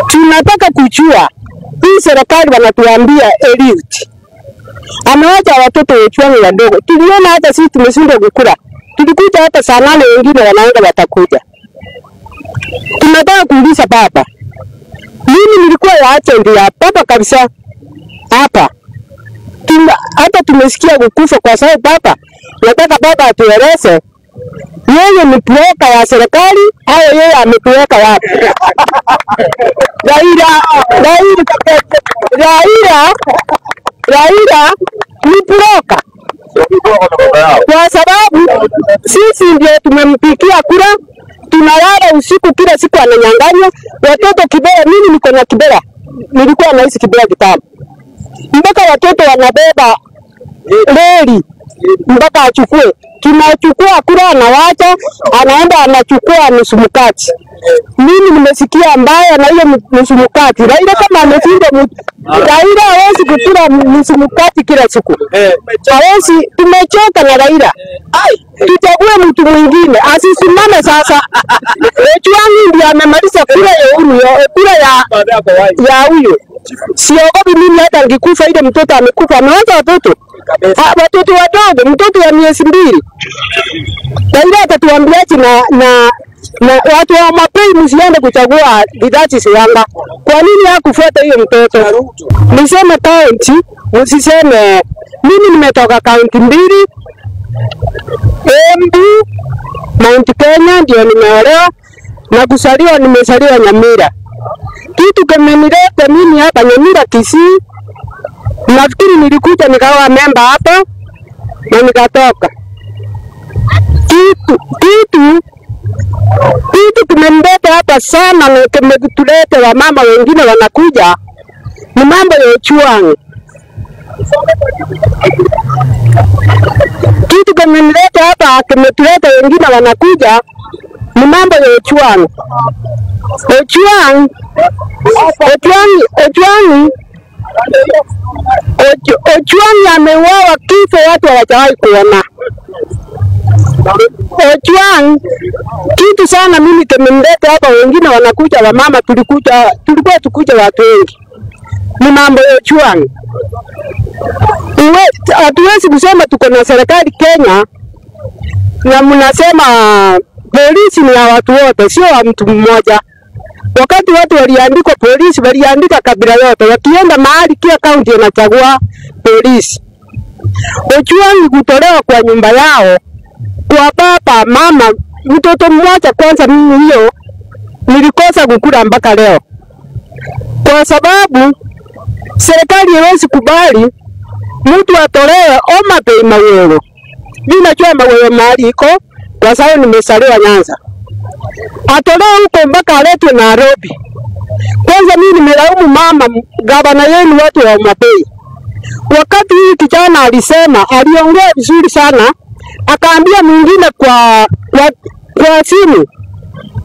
Tunataka kujua hii serikali wanatuambia elite. Amewacha watoto wetu wadogo. Tuliona hata sisi tumeshindwa kukula. Tulikuja hata saa 8, wengine wanaenda watakuja. Tunataka kuuliza baba. Mimi nilikuwa ya agent ya baba kabisa hapa. Hata tumesikia kukufa kwa sababu baba. Nataka baba atueleze yeye ni broker ya serikali au yeye ametuweka wapi? Raila ni broker. Kwa sababu sisi ndio tumempikia kura, tunalala usiku kila siku ananyang'anywa watoto Kibera. Mimi niko na Kibera, nilikuwa naishi Kibera kitambo, mpaka watoto wanabeba lori mpaka achukue. Tunachukua kura anawacha, anaenda anachukua nusu mkate. Mimi nimesikia mbaya na hiyo nusu mkate. Raila kama ameshinda, Raila hawezi kukula nusu mkate kila siku. Hawezi, tumechoka na Raila. Tuchague mtu mwingine, asisimame sasa. Ojwang ndiye amemaliza kura ya huyu, kura ya huyu. Siogopi mimi hata ngikufa, ile mtoto amekufa, amewacha watoto. Watoto wadogo, mtoto wa miezi 2. Raila atatuambiaje na watu wa Mapei msiende kuchagua Gladys Wanga? Kwa nini hakufuata hiyo mtoto? Niseme county, msiseme mimi nimetoka county 2. Embu, Mount Kenya ndio nimeolewa na kuzaliwa nimezaliwa Nyamira. Kitu kimenileta mimi hapa Nyamira Kisii. Nafikiri nilikuja nikawa memba hapa na nikatoka. Kitu kimenileta hapa sana na kimetuleta wamama wengine wanakuja ni mambo ya Ojwang. Kitu kimenileta hapa kimetuleta wengine wanakuja ni mambo ya Ojwang. Ojwang ameuawa kifo watu hawajawahi kuona. Ojwang kitu sana mimi kimenileta hapa, wengine wanakuja wamama, tulikuwa tukuja watu wengi. Ni mambo ya Ojwang. Hatuwezi kusema tuko na serikali Kenya na mnasema polisi ni ya watu wote, sio wa mtu mmoja. Wakati watu waliandikwa polisi, waliandika kabila yote. Wakienda mahali kila kaunti inachagua polisi. Ojwang kutolewa kwa nyumba yao, kwa baba, mama, mtoto mmoja. Kwanza mimi hiyo nilikosa kukula mpaka leo. Kwa sababu serikali haiwezi kubali mtu atolewe Homa Bay Mawelo. Mimi najua Mawelo mahali iko kwa sababu nimezaliwa Nyanza. Atolewe huko mpaka aletwe Nairobi. Kwanza mimi nimelaumu mama gavana yenu watu wa Homa Bay. Wakati hii kijana alisema, aliongea vizuri sana, akaambia mwingine kwa simu.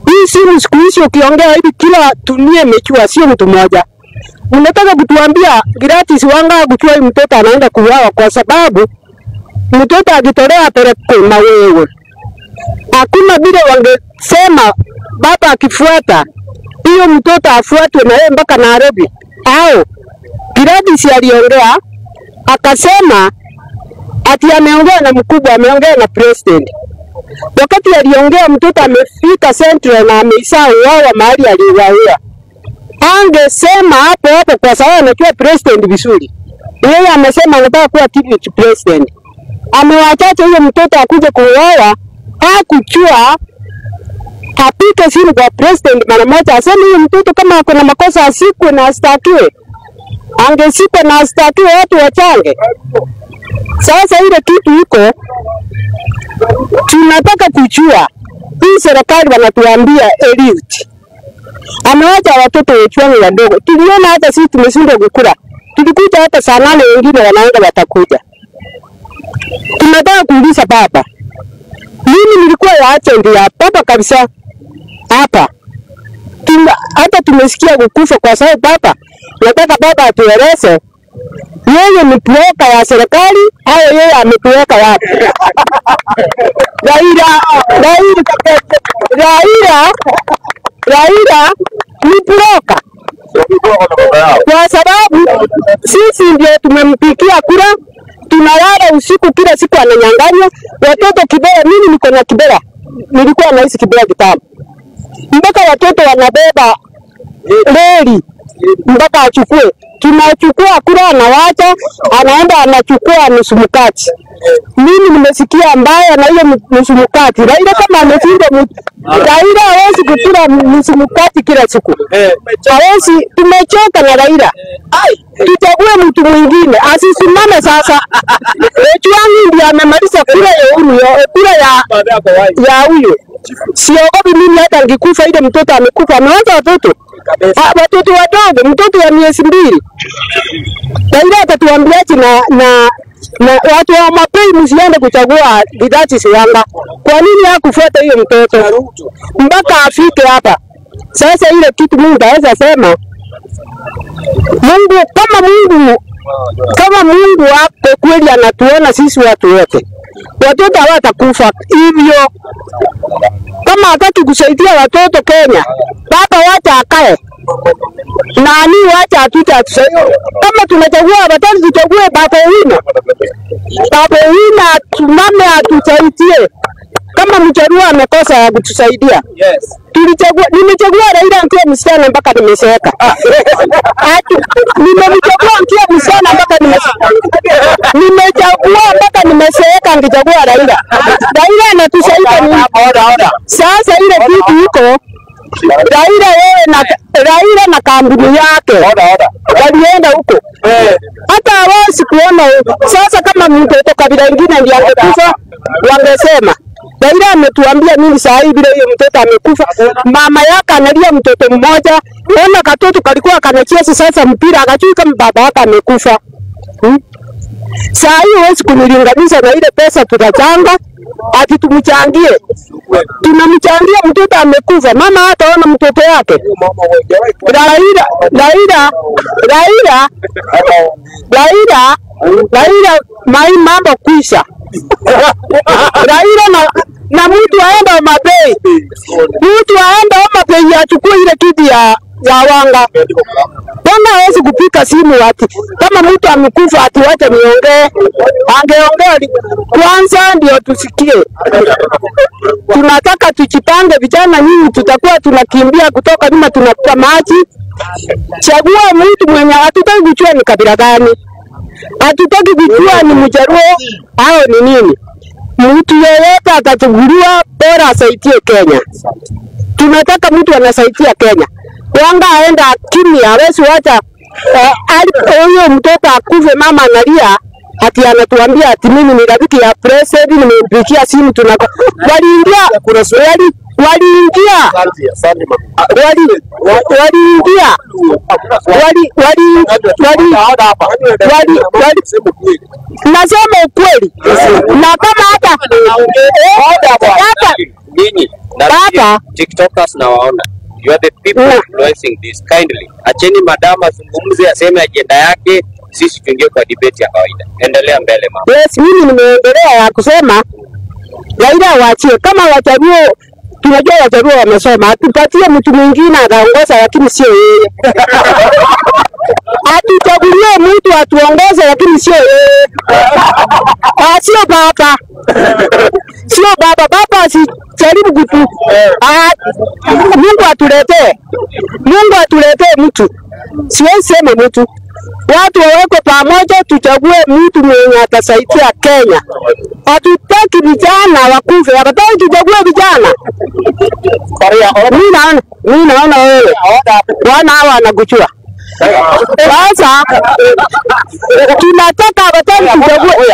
Hii simu siku hizi ukiongea hivi kila dunia imejua, sio mtu mmoja. Unataka kutuambia Gladys Wanga kuchua mtoto anaenda kuuawa kwa sababu mtoto akitolewa apelekwe Mawewe. Hakuna vile wangesema baba akifuata hiyo mtoto afuatwe na yeye mpaka Nairobi. Au Gladys aliongea akasema ati ameongea na mkubwa, ameongea na president. Wakati aliongea mtoto amefika Central na ameisauawa mahali aliuawa. Angesema hapo hapo kwa sababu anajua president vizuri. Yeye amesema anataka kuwa deputy president. Amewachacha huyo mtoto akuje kuuawa, hakuchua apike simu kwa president mara moja aseme huyo mtoto kama ako na makosa asikwe na astakiwe. Angesikwa na astakiwe watu wachange. Sasa ile kitu iko, tunataka kujua hii serikali wanatuambia elite. Amewacha watoto wetu wadogo. Tuliona hata sisi tumeshindwa kukula. Tulikuja hata saa 8, wengine wanaenda watakuja. Tunataka kuuliza baba. Mimi nilikuwa ya agent ya baba kabisa hapa. Hata tumesikia kukufa kwa sababu baba. Nataka baba atueleze yeye ni broker ya serikali au yeye ametuweka wapi? Raila ni broker. siku kila siku ananyang'anywa watoto Kibera. Mimi niko na Kibera, nilikuwa naishi Kibera kitambo, mpaka watoto wanabeba reli mpaka achukue. Tunachukua kura, anawacha, anaenda anachukua nusu mkate. Mimi nimesikia mbaya na hiyo nusu mkate. Raila kama ameshindwa, Raila hawezi kukula nusu mkate kila siku. Hawezi, tumechoka na Raila. Tuchague mtu mwingine asisimame sasa. Ojwang ndiye amemaliza kura ya huyu, kura ya huyu. Siogopi mimi hata ngikufa, ile mtoto amekufa, ameanza watoto. Watoto wadogo, mtoto wa miezi 2. Raila atatuambiaje na watu wa Mapei msiende kuchagua Gladys Wanga? Kwa nini hakufuata hiyo mtoto mpaka afike hapa? Sasa ile kitu Mungu aweza sema, Mungu kama Mungu wako kweli anatuona sisi watu wote, watoto hawatakufa hivyo. Kama hataki kusaidia watoto Kenya, baba wacha akae, nani wacha atuta atusaidie. Kama tunachagua watoto, tuchague Baba Owino. Baba Owino atumame atusaidie. Kama Mjaluo amekosa ya kutusaidia. Yes. Tulichagua, nimechagua Raila nikiwa msichana mpaka nimezeeka. Nimemchagua nikiwa msichana mpaka nimezeeka. Nimechagua mpaka nimezeeka nikichagua Raila. Raila anatusaidia nini? Sasa ile kitu iko Raila yeye na Raila na kampuni yake walienda huko. Hata hawezi kuona sasa kama mtoto kabila ingine ndiye angekufa wangesema Raila ametuambia nini saa hii bila hiyo mtoto amekufa. Mama yake analia mtoto mmoja. Ona katoto kalikuwa kanacheza sasa mpira akajui kama baba yake amekufa. Saa hii huwezi kunilinganisha na ile pesa tutachanga ati tumchangie. Tunamchangia mtoto amekufa. Mama hataona mtoto yake. Raila Raila Raila Raila Raila mai mambo kwisha. Raila na mtu aenda Homa Bay. Mtu aenda Homa Bay achukue ile kiti ya Wanga. Mbona hawezi kupika simu ati kama mtu amekufa ati wacha niongee? Angeongea kwanza ndio tusikie. Tunataka tujipange vijana, nyinyi tutakuwa tunakimbia kutoka nyuma tunakuta maji. Chagua mtu mwenye hatutaki kujua ni kabila gani. Hatutaki kujua ni Mjaluo au ni nini. Mtu yeyote atachaguliwa bora asaidie Kenya. Tunataka mtu anasaidia Kenya. Wanga aenda kimya, hawezi wacha huyo mtoto akufe, mama analia ati anatuambia ati mimi ni rafiki ya president, nimempigia simu tunako. Waliingia waliingia nasema ukweli. Na kama hata ninyi na TikTokers na waona, you are the people influencing this. Kindly acheni madam azungumze, aseme agenda yake, sisi tuingie kwa debate ya kawaida. Endelea mbele mama. Yes, mimi nimeendelea ya kusema Raila waachie. Kama Wajaluo, tunajua Wajaluo wamesoma, atupatie mtu mwingine ataongoza, lakini sio yeye. Atuchagulie mtu atuongoze, lakini sio yeye. Sio baba. Sio baba. Baba asijaribu kutu. Mungu atuletee. Mungu atuletee mtu. Siwezi sema mtu. Watu wawekwe pamoja, tuchague mtu mwenye atasaidia Kenya. Hatutaki vijana wakufe, hatutaki tuchague vijana. Mimi naona wewe. Bwana hawa anakuchua. Sasa tunataka hatutaki tuchague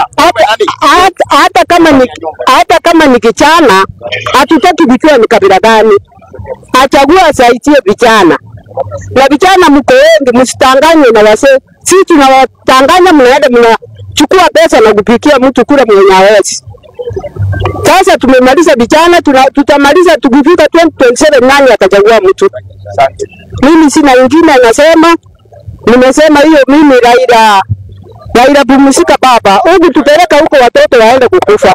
hata kama ni kijana, hatutaki kujua ni kabila gani. Achague asaidie vijana. Na vijana mko wengi, msitanganywe na wazee. Sisi tunawatanganya, mnaenda mnachukua pesa na kupikia mtu kula mwenye hawezi. Sasa tumemaliza vijana, tutamaliza tukifika 2027 nani atachagua mtu? Mimi sina wengine anasema, nimesema hiyo mimi Raila. Raila pumzika baba. Huku tupeleka huko watoto waende kukufa.